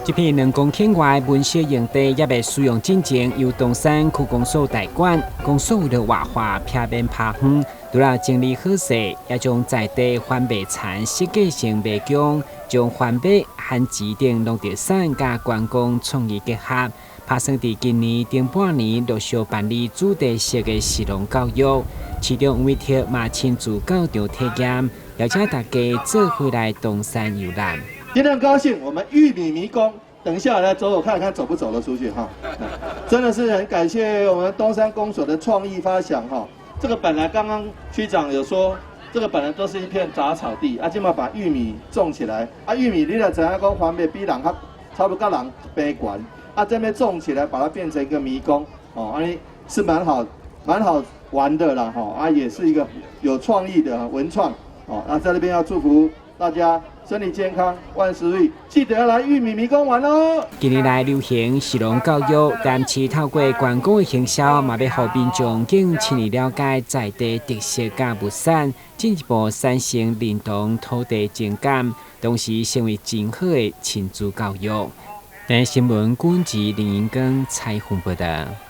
這片2公頃外文學營地猶未使用進前，由東山區公所代管，公所為了活化避免拋荒，除了整理好勢，也將在地番麥田設計成迷宮，將番麥、番薯等農特產佮觀光創意結合。拍算佇今年頂半年陸續辦理主題式的食農教育，市長黃偉哲嘛親自到場體驗，邀請大家做伙來東山遊覽。今天很高興，我們玉米迷宮，等一下來走走看看走不走得出去哈。真的是很感謝我們東山公所的創意發想哈。這個本來剛剛區長有說，這個本來都是一片雜草地，啊，這馬把玉米種起來，啊，玉米你若知影講番麥比人較差不多佮人一般懸，啊，這邊種起來把它變成一個迷宮，哦，按呢是蠻好，蠻好玩的啦，哈，啊，也是一個有創意的文創，哦，那在這邊要祝福大家身體健康，萬事如意，記得要來玉米迷宮玩哦。近年來流行食農教育，但是透過觀光的行銷，嘛欲予民眾更深入了解在地特色佮物產，進一步產生認同土地情感，同時成為真好的親子教育。台視新聞，軍事林英光採訪報道。